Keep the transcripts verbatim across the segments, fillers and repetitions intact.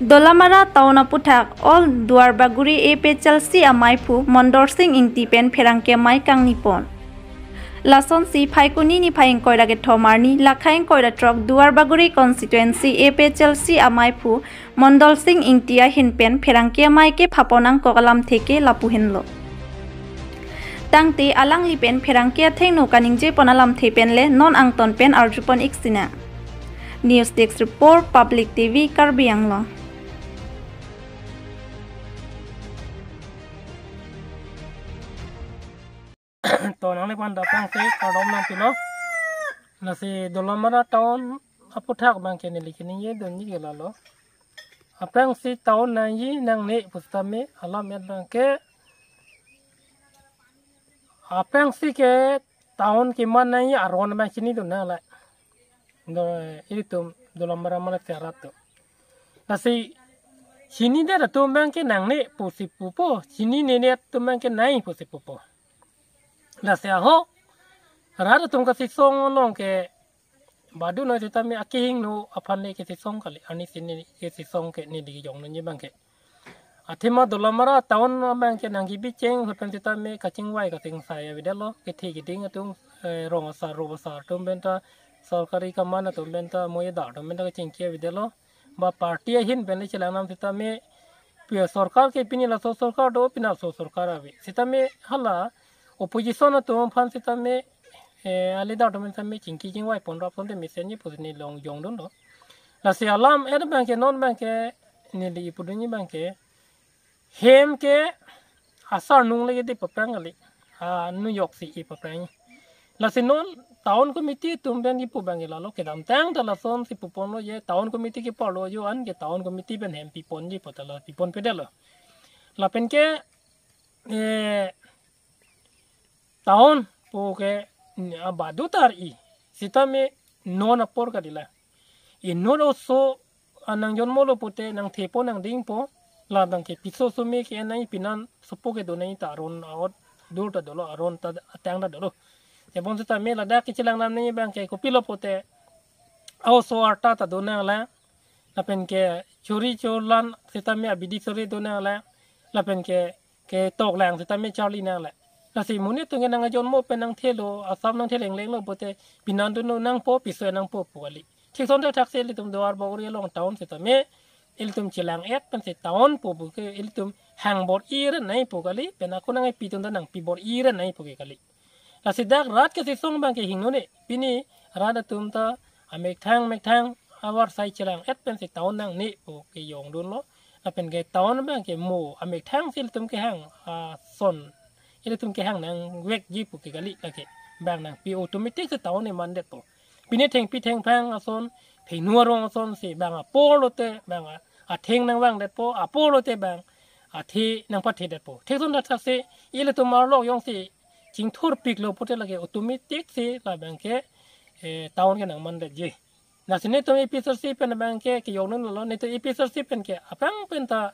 Dolamara town aputhak All Duarbagori A P H L C amaiphu Mondor Sing Ingti pen pherangke amei kangni pon. Lasonsi Phaikuni niphai ingkoi ra kethom arni, lakha ingkoi ra throk Duarbagori constituency A P H L C amaiphu Mondor Sing Ingti ahin pen pherangke amei kephapon angkok alamthe ke lapu henlo. Tangte alangli pen pherangke athengno kaningjepon alamthe pen le non angton pen arjupon ik sinang. News Desk Report, Public T V, Karbi Anglong. To nangle pon dapang te kardom nangpilo. Lasi Dolamara town aputhak abangke neli kaningjedunji ke lalo. Aphrangsi town nangji nangne pusitame alam et abangke. Aphrangsi ke town keman nangji aron abang chinidun nang la. Do ilitum Dolamara mala te arat atum. Lasi chinidet atum abangke nangne pusi pupo, chininedetdet atum abangke nang pusi pupo. Lasi ahok rat atum kachesong along ke badu noi sitame akehingno aphan le kachesong kali, arnisi ne kachesong ke neli kejongdunji abangke. Athema Dolamara town abangke nangkebi cheng lapen sitame kachingvai kachingsai avedetlo, kethe keding atum, eh, rong asar, rong asar atum penta, sorkari kaman atum penta, moyeda atum penta kachingki avedetlo. Ba party ahin pen le chelangnang sitame, pi sorkar ke pini laso sorkar do, pini laso sorkar ave. Sitame hala opposition atum aphan sitame, eh, a leader atum sitame chingki chingvai pon rap sonte mesenji pusi neli long jongdunlo. Lasi alam et abangke non abangke neli ipudunji abangke hem ke asar nung lagi di paprang kali. Ah, New York si ipaprang. Lasi non town committee atum pen kipu abangke lalo kedamtang ta lasonsi puponlo je town committee kiparlo jo an ke town committee pen hem piponji pu ta la piponpedetlo. Lapen ke, eh, town pu ke, mm, abadu tar i. Sitame non apor kadila. Inut oso anang jonmolo pute nangthepo nangdingpo. La abangke piso sumi ke nang pinan sopo kedo nang ta aron aot dur ta dolo, aron ta atang ta dolo. Jabon sitame ladak kechelangnam nangji abangke kopilo pute a-oso arta ta do nang la. Lapen ke chori cholan sitame abidi chori do nang la. Lapen ke ketoklang sitame charli nang la. Lasi monit atum ke nangjonmo pen nangthelo, asap nangthelenglenglo pute pinan dunlo nangpo, piso nangpo pu kali. Thik ason thakthaksi ilitum Duarbagori along town sitame ilitum chelang-et pensi town pu puke ilitum hangbor-i re nangpo kali, pen ako nangpi atum ta nangpibor-i re nangpo ke kali. Lasi dak rat kachesong abangke hingnone, pini rat atum ta amethang methang avarsai chelang-et pensi town nangne pu kejongdunlo. Lapen ke town abangke mo amethangsi ilitum kehang ason, ilitum kehang nangvekji pu ke kali lake. Bang nangpi automatic si town emandetpo. Pini thengpi thengphang ason, phenu arong asonsi bang apor lote bang a-, atheng nangvangdetpo, apor lote bang athe nangpathedetpo. Thik ason thakthaksi ilitum arlo jongsi chingthurpiklo pute lake automatic si la abangke, eh, town ke nangmandetji. Lasi netum A P H L C pen abangke kejongdunlo, netum A P H L C pen ke aphrang penta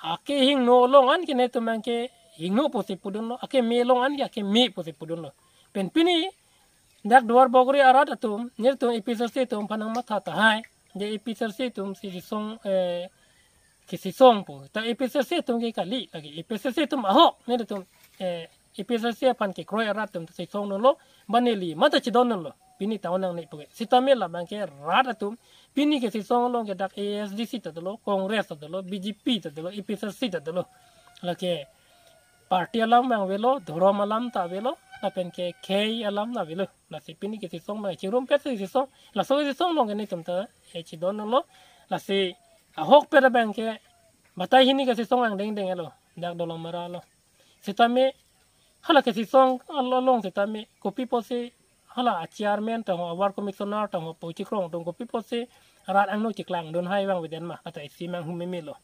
akehingno along an ke netum abangke hingno pusi pudunlo, akeme along an ke akeme pusi pudunlo. Pen pini dak Duarbagori arat atum, netum A P H L C atum aphan nangmatha tahai, je A P H L C atumsi chesong, eh, kachesong pu. Ta A P H L C atum ke kali lake, A P H L C atum ahok, netum, eh, A P H L C aphan kekroi arat atum ta chesongdunlo, ba neli mata chedondunlo, pini town nangne pu ke. Sitame la abangke rat atum, pini kachesong along ke dak A S D C ta dolo, Congress ta dolo, B J P ta dolo, A P H L C ta dolo. Lake party alam abang avelo, dhorom alam ta avelo, lapen ke khei alam ta avelo. Lasi pini kachesong abang chingrumpet si chesong, laso kachesong along ke netum ta, eh, chedondunlo. Lasi ahokpet abangke batai hini kachesong angdengdeng elo, dak Dolamara lo. Sitame hala kachesong along sitame kopi pusi hala a-chairman tangho, a-ward commissioner tangho, pu chikrong atum kopi pusi rat angno chiklangdun hai vangvedet ma, kata isi manghu memelo.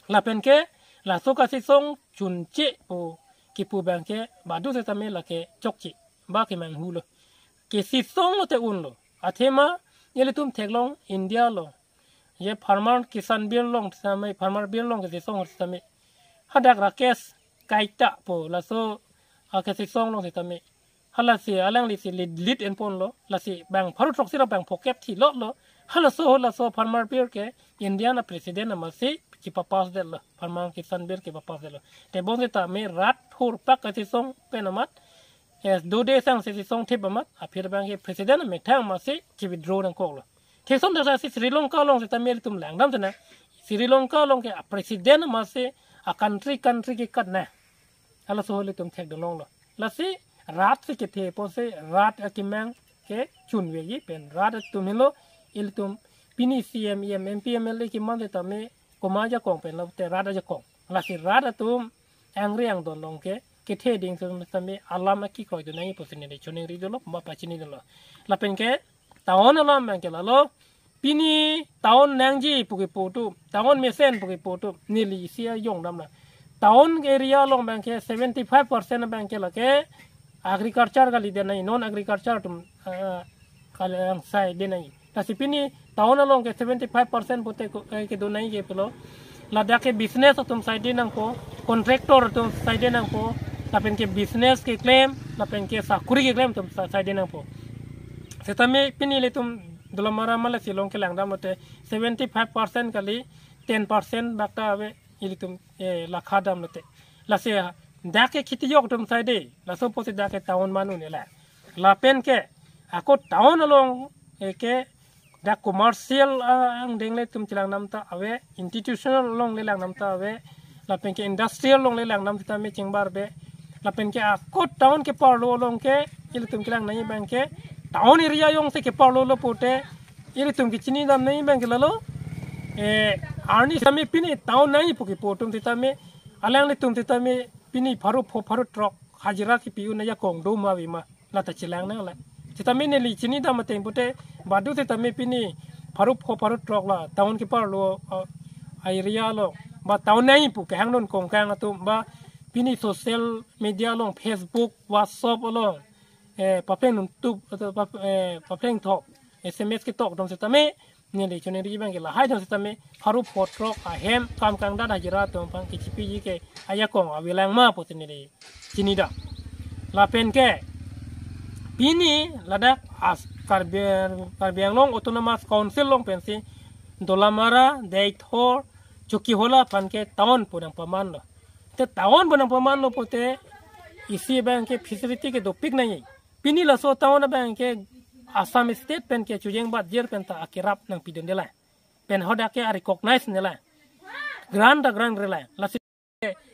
Lapen ke laso kachesong chunche pu kipu abangke badu sitame lake chokche ba kemanghulo. Kachesong lote unlo. Athema ilitum theklong India along, je Farmer Kisan Bill along sitame, Farmer Bill along kachesong sitame, hadak Rakesh Kaita pu laso akachesong along sitame, halasi alanglisi lead, lead enponlo, lasi bang pharo throksi ra bang phokep thilotlo, Halaso, laso farmer bill ke India a president amatsi kepapass detlo, Farmer Kisan Bill kepapass detlo. Tebon seta me rat thurpak kachesong pen amat, eh, dode sang si chesong thip amat, aphi abang ke president amethang amatsi ke-withdraw nangkoklo. Thekson dak si Sri Lanka along seta me ilitum langdam sena. Sri Lanka along ke a president amatsi a country country kekat na. Halaso ilitum thekdun longlo. Lasi rat si kethe apotsi rat akemang ke chunveji pen rat atum helo ilitum pini C M, E M, M P, M L A keman seta me komat ajakong pen lo te rat ajakong. Lasi rat atum angri angdon along ke kethe ding seta me alam akikoi dunji pusi neli choningri dunlo, ma pachinidunlo. Lapen ke town alam abang ke lalo. Pini town nangji pu kepu atum, town mesen pu kepu atum, neli isi ayong damna. Town area along abang ke seventy five percent abang ke lake agriculture kalidet nangji, non agriculture atum, eh, kali angsai det nangji. Lasi pini town along ke seventy five percent pute ko, eh, kedo nangji ke pulo. Ladak ke business atum saidet nangpo, contractor atum saidet nangpo, lapen ke business keklem, lapen ke sakuri keklem atum sa-, saidet nangpo. Setame pini ilitum Dolamara Malasi along ke langdam lote seventy five percent kali, ten percent bak ta ave ilitum, eh, lakha dam lote. Lasi dak ke kheti yok atum saidet, laso apotsi dak ke town man un-e la. Lapen ke ako town along, eh, ke dak commercial, ah, angdeng le itum chelang dam ta ave, institutional along le lang dam ta ave, lapen ke industrial along le lang dam ta me chingbar be, lapen ke ako town keparlo along ke ilitum kelang nangji abang ke town area ayong si keparlo lo pute ilitum kechini dam nangji abang ke lalo, eh, arni sami pini town nangji pu kepu atum sitame, alanglitum sitame pini pharo pho pharo throk hajira kepi un ajakong do ma ave ma. Lata chelang nanglang. Sitame neli chinidam ateng pute badu sitame pini pharo pho pharo throk la town keparlo, uh, area along ba town nangji pu kehangdun kongkang atum ba pini social media along, Facebook, WhatsApp along, eh, papleng nuntup, atau pap-, eh, papleng thok, S M S ketok atum sitame neli choningri abang ke lahai atum sitame pharo pho throk ahem kam kangdat hajira atum aphan kechipiji ke ajakong avelang ma pusi neli chinidam. Lapen ke pini ladak as Karbi, Karbi Anglong Autonomous Council along pensi Dolamara, Deithor, Chokihola aphan ke town pu nangpamanlo. Te town pu nangpamanlo pute isi abang ke facility ke dopik nangji. Pini laso town abang ke Assam State pen ke chojeng bat jer pen ta akerap nangpidunde la. Pen hadak ke a-recognize ne la. Grant ta grant re la. Lasi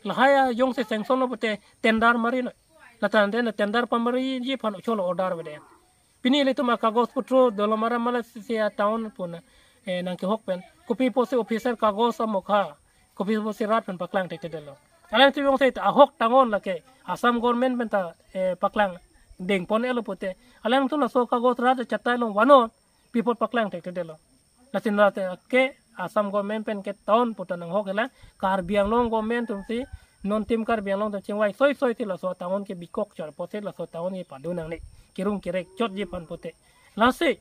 lahai ayong si sanction lo pute tender mari no. Lata tender, tender pamariji aphan cholo order vede. Pini ilitum akagos putro Dolamara Malasi atown pu na, eh, nangkehok pen kopi pusi officer kagos amokha, kopi pusi rat pen paklang thekthedetlo. Alangtum yong si ahok ta non lake Assam government pen ta, eh, paklang dengpon-etlo pute, alangtum laso kagos rat chatai along vano, pi apot paklang thekthedetlo. Lasi lata ke Assam government pen ke town pu ta nanghok-e la, Karbi Anglong government atum si, non Team Karbi Anglong atum chingvai soisoi si laso town ke bikok chot apotsi laso town ke padu nangne, kerung kerek chotji aphan pute. Lasi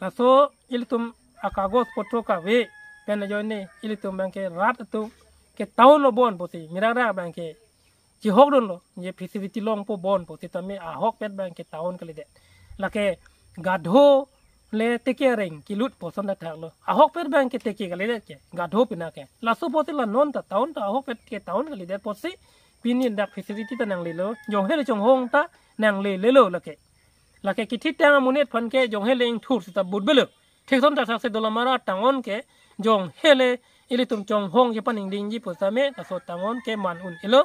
laso ilitum akagos potro kave pen ajoine ilitum abang ke rat atum ke town lo bon pusi, mirara abang ke chihokdunlo, je facility longpo bon pu sitame ahokpet abang ke town kalidet. Lake gadho le teke areng kelut pu ason thakthaklo. Ahokpet abang ke teke kalidet ke, gadho pina ke. Laso apotsi la non ta town ta ahokpet ke town kalidet apotsi pini dak facility ta nanglelo, jonghe le chonghong ta nanglelelo lake. Lake kethitang amonit aphan ke jonghe le ingthur seta but belo. Thekson ta saksi Dolamara town ke jonghe le ilitum chonghong chepaningdingji pu sitame laso town ke man un-elo.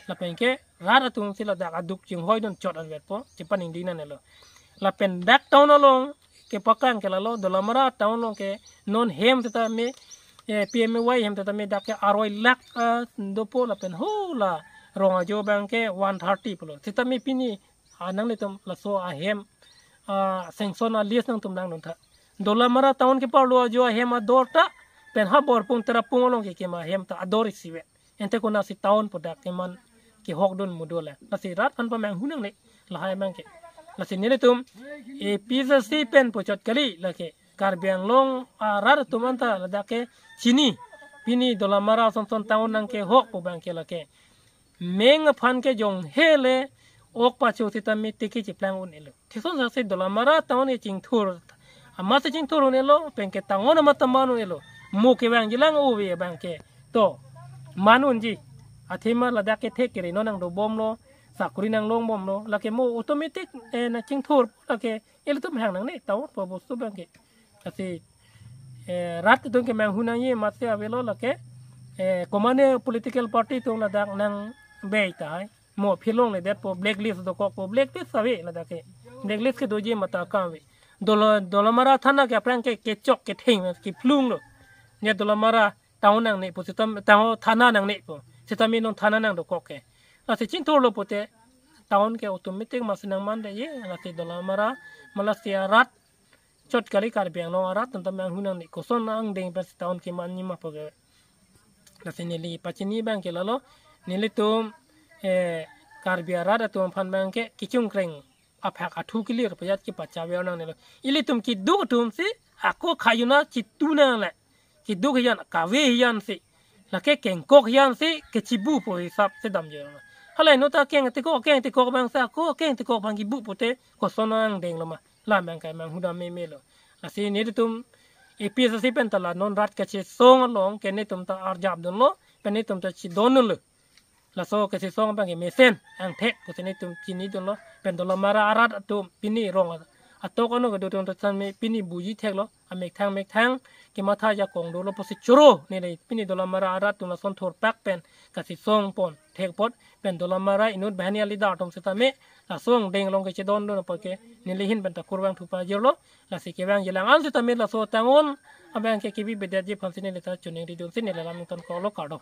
Lapen ke rat atum si ladak aduk chinghoidun chot anvetpo, chepaningding nangnelo. Lapen dak town along kepaklang ke lalo, Dolamara town along ke non hem sitame, eh, P M A Y hem sitame dak ke aroi lakh, ah, dopo lapen hala rong ajo abang ke one thirty pulo. Sitame pini, ah, nanglitum laso ahem, ah, sanction a-list nangtum langdun tha. Dolamara town keparlo ajo ahem ador ta, pen ha Borpung Terapung along kekim ahem ta ador isivet. Ante konatsi town pu dak keman kehokdun mudo le. Lasi rat aphan pamanghu nangne lahai abang ke. Lasi nelitum A P H L C pen puchot kali lake. Karbi Anglong arat atum anta ladak ke chini. Pini Dolamara Samson town nangkehok pu abang ke lake. Meng aphan ke jonghe le ok pacho sitame teke cheplang un-elo. Thekson saksi Dolamara town ke chingthur Amat si chingthur un-elo, penke tangon amat ta man un-elo. Mo kevangjilang ove abangke. To, man unji. Athema ladak ke thek kere non nangdobomlo, sakuri nanglongbomlo. Lake mo automatic, eh, nangchingthur, lake ilitum hang nangne, town pu bostu abangke. Lasi, eh, rat atum kemanghu nangji amat si avelo lake, eh, komatne political party atum ladak nangvei tahai. Mo aphi longledetpo, blacklist dokokpo, blacklist ave ladak ke. Blacklist ke doji amat ta akam ave. Dola, Dolamara thana ke aphrang ke kechok ketheng, kephlunglo. Ne Dolamara town nangne pu sitame, town thana nangne pu sitame non thana nangdokok ke. Lasi chingthurlo pute town ke automatic amat si nangmandeji, lasi Dolamara, ma lasi arat chot kali, Karbi Anglong arat atum ta manghu nangne, koson angdeng pensi town kemanji ma pu ke. Lasi neli pachini abangke lalo, nelitum, eh, Karbi arat atum aphan abangke kechongkreng aphak athu kelir pajat kepachaver nangnelo. Ilitum keduk atum si ako khajuna chitu nangle. Keduk hijan, kave hijan si, lake kengkok hijan si kechibupo hisap si damji. Halai non ta keng tekok, keng tekok abang si ako keng tekok abang kebu pute koson angdenglo ma. La abangke manghu dam memelo. Lasi nelitum A P H L C pen ta la non rat kachesong along ke netum ta arjapdunlo, pen netum ta chedondunlo. Laso kachesong abangke mesen angthek pusi netum chinidunlo. Pen Dolamara arat atum pini rong atok ano kedo atum ta chinine, pini buji theklo, amethang methang kematha ajakong dolo pusi choro neli pini Dolamara arat atum lason thurpak pen kachesong pon thek apot, pen Dolamara inut banghini aleader atum sitame laso angdeng along kechedondun apot ke neli ahin pen ta kurvangthu pajirlo. Lasi kevangjilang an sitame laso tangon abangke kebi bedetji aphansi neli ta choningridunsi neli lam tangkoklo, kardom.